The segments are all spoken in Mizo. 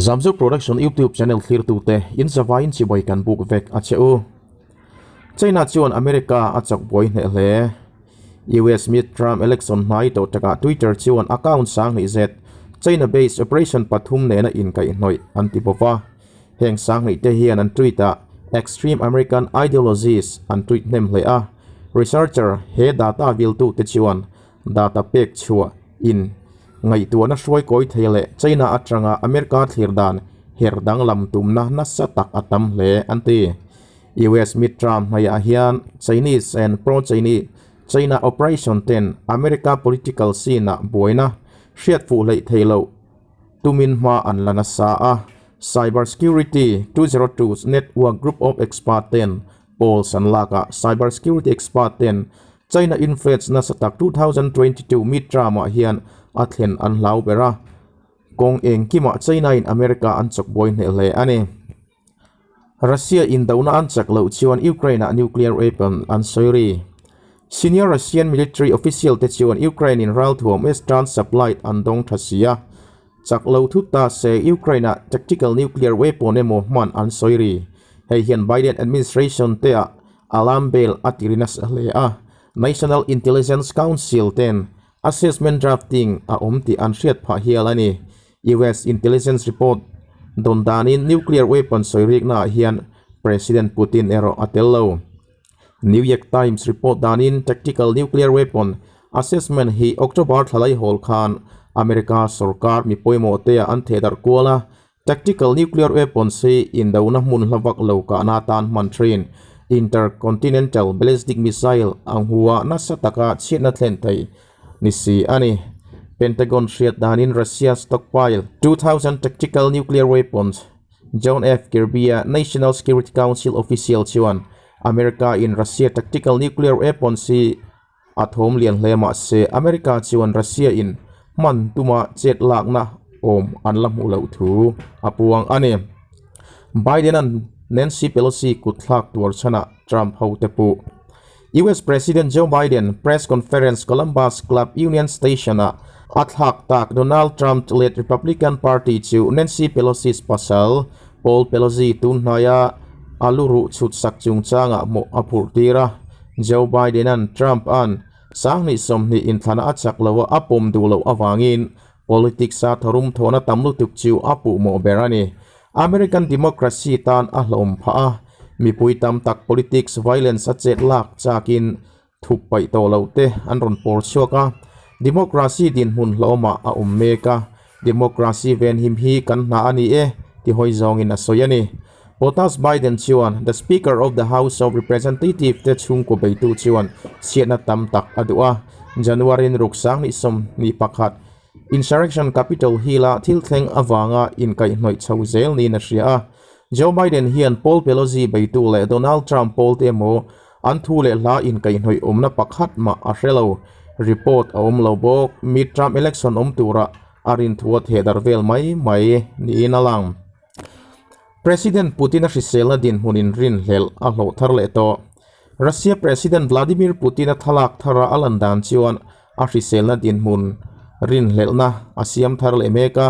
Zamzuk Production YouTube channel thlirtute in zavaiin chibai kan buk vek a che u. China chuan America a chak buai hneh hle. US mid-term election hnai tawh takah Twitter chuan account sang hnih zet China-based operation pathum nena inkaihhnawih an ti bawk a. Heng sang hnih te hian an tweet ah Extreme American Ideologies an tweet hnem hle a. Researcher he data viltu te chuan data pek chhuah in ngaihtuahna hruai kawi thei leh China atanga America thlir dan her danglam tumna nasa tak a tam hle an ti. US midterm hmaiah hian Chinese and pro-Chinese China operation ten America political scene ah buaina hriat fuh hleih theih loh tumin hma an la nasa a. Cyber Security 202 Network Group of Expert ten polls an lak ah cyber security expert ten China influence nasa tak 2022 midterm ah hian a thlen an hlau ber a, kawng engkimah China in America an chawk buai hneh hle a ni. Russia in dohna an chak loh chuan Ukraine ah nuclear weapon an sawi ri. Senior Russian military official te chuan Ukraine in ralthuam Western supplied an dawng tha si a, chak lo thut ta se Ukraine ah tactical nuclear weapon emaw hman an sawi ri. Hei hian Biden administration te ah alarm bell a ti ri nasa hle a, National Intelligence Council ten assessment drafting a awm tih an hriat phah hial a ni. US intelligence report dawn danin nuclear weapon sawi riknaah hian President Putin erawh a tel lo. New York Times report danin tactical nuclear weapon assessment hi October thlalai hawl khan America sorkar mi pawimawh te ah an thehdarh kual a, tactical nuclear weapons hi indona hmun hla vak lo kahna atan hman thin intercontinental ballistic missile ang hua nasa taka chhiatna thlen thei ni si a ni. Pentagon hriat danin Russia stockpile 2,000 tactical nuclear weapons John F. Kirby-a National Security Council official chuan America in Russia tactical nuclear weapons hi a thawm lian hle mah se America chuan Russia in hman tuma chet lakna awm an la hmuh loh thu a puang a ni. Biden-a'n Nancy Pelosi kut thlak tuar chhanah Trump hote puh. US President Joe Biden press conference Columbus Club Union Station-ah a thlak tak Donald Trump leh Republican Party chu Nancy Pelosi's pasal Paul Pelosi tun hnaia a lu ruh chhut sak chungchangah hmuh a phurh tir a. Joe Biden-a'n Trump-a'n 2020 inthlana a chak loha a pawm duh loh avangin politics-a tharum thawhna tam lutuk chu a puhmawh ber a ni. American democracy tan a hlawm phah a, mipui tam tak politics violence a chet lak chakin thup paih tawh loh te an rawn pawr chhuak a, democracy dinhmun hlawmah a awm mek a, democracy venhim hi kan hna a ni e ti hawi zawngin a sawi a ni. Potas Biden chuan the Speaker of the House of Representative te chhungkaw beitu chuan chhiatna tam tak a duh a, January ni ruk 21, Insurrection Capitol Hill-a thil thleng avanga inkaihhnawih chho zel niin a hria a. Joe Biden hian Paul Pelosi beitu leh Donald Trump pawl te emaw an thu leh hla inkaihhnawih awmna pakhat mah a hre lo. Report a awm lo bawk. Mid-term election awm tura a rin thu a thehdarh vel mai mai niin a lang. President Putin-a hriselna dinhmun inrinhlelh a hlawh thar leh tawh. Russia President Vladimir Putin-a thlalak thara a lan dan chuan a hriselna dinhmun rinhlelhna a siam thar leh mek a.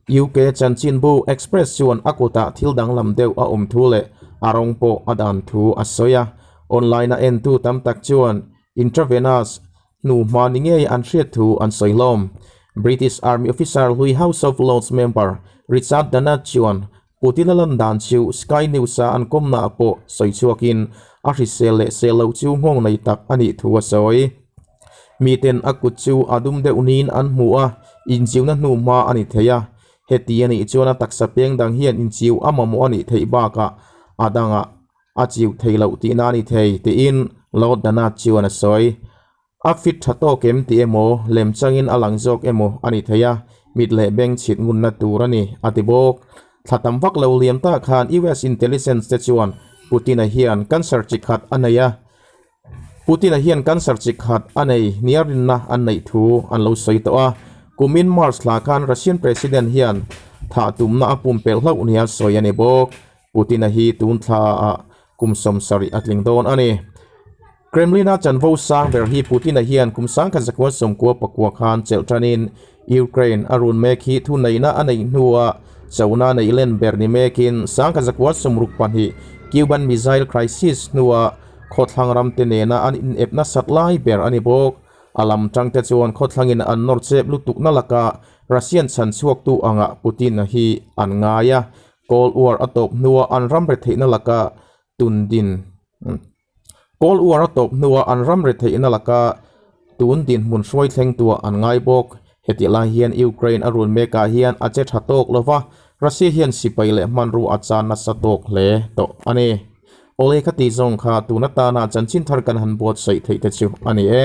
UK chanchinbu Express chuan a kutah thil danglam deuh a awm thu leh a rawng pawh a dan thu a sawi a. Online-a entu tam tak chuan intravenous hnu hma ni ngei an hriat thu an sawi hlawm. British Army officer hlui House of Lords member Richard Dannatt chuan Putin-a lan dan chu Sky News-a an kawmnaah pawh sawi chhuakin a hrisel leh sel loh chu nghawng nei tak a nih thu a sawi. Miten a kut chu a dum deuh niin an hmu a, inchiuna hnu hma a ni thei a. Heti a nih chuan a taksa peng dang hian inchiu a mamawh a nih theih bakah a dangah a chiu thei loh tihna a ni thei, tiin Lord Dannatt chuan a sawi. A fit tha tawk em tih emaw, lem changin a lang zawk emaw a ni thei a, mit leh beng chhit ngunna tur a ni, a ti bawk. Thla tam vak lo liam ta khan US intelligence te chuan Putin-a hian cancer chi khat a nei a, Putin-a hian cancer chi khat a nei nia rinna an neih thu an lo sawi tawh a. Kumin March thla khan Russian President hian thah tumna a pumpelh hlauh nia sawi a ni bawk. Putin-a hi tun thlaah kum 70 a tling dawn a ni. Kremlin-a chanvo sang ber hi Putin-a hian kum 1999 khan chelh tanin Ukraine a run mek hi thuneihna a neih hnuah Chona neih len ber ni mekin 1962 Cuban Missile Crisis hnua khawthlang ramte nena an inep nasat lai ber a ni bawk. A lam tangte chuan khawthlangin an nawr chep lutukna lakah Russian chhan chhuaktu angah Putin-a hi an ngai a, Cold War a tawp hnua an ram retheihna laka tun din Cold War a tawp hnua an ram retheihna laka tun dinhmun hruai thlengtuah an ngai bawk. Hetih lai hian Ukraine a run mekah hian a che tha tawk lo va, Russia hian sipai leh hmanrua a chan nasa tawk hle tawh a ni. Awle kha ti zawng kha tun atana chanchin thar kan han buatsaih theih te chu a ni e.